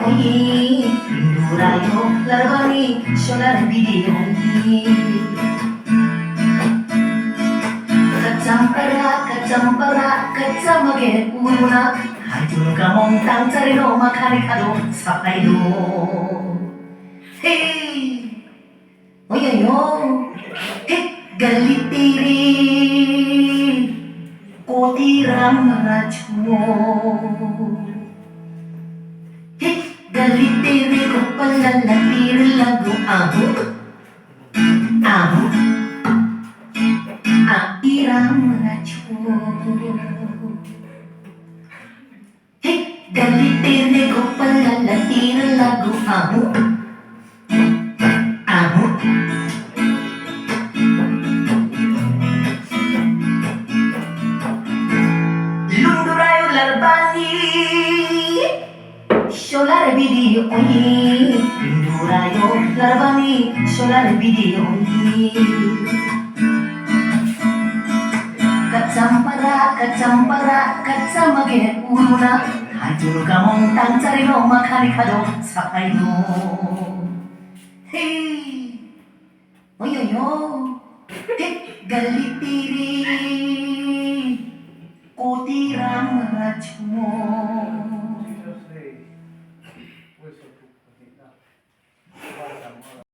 oi Lundurayo Larbani Sholar bidi oi Kachampara kachampara kachamage uruna Hajun kamong tangcharino makhani khado sapailo Hey Oyoyo Hey Galitiri Kotiram Rachuo Hey Galitiri Kopalala Tirilagu Ahu Ahu Atiram Rachuo Hey Galitiri Kopalala Tirilagu Ahu Ahu Lundurayo Larbani Sholar bidi oi Lundurayo Larbani Sholar bidi oi Kachampara kachampara kachamage uruna Hajuru kamong tangcharino makhani khado sapaino Hey Oyoyo Hey Galitiri Kotiram Rachuo 为什么不？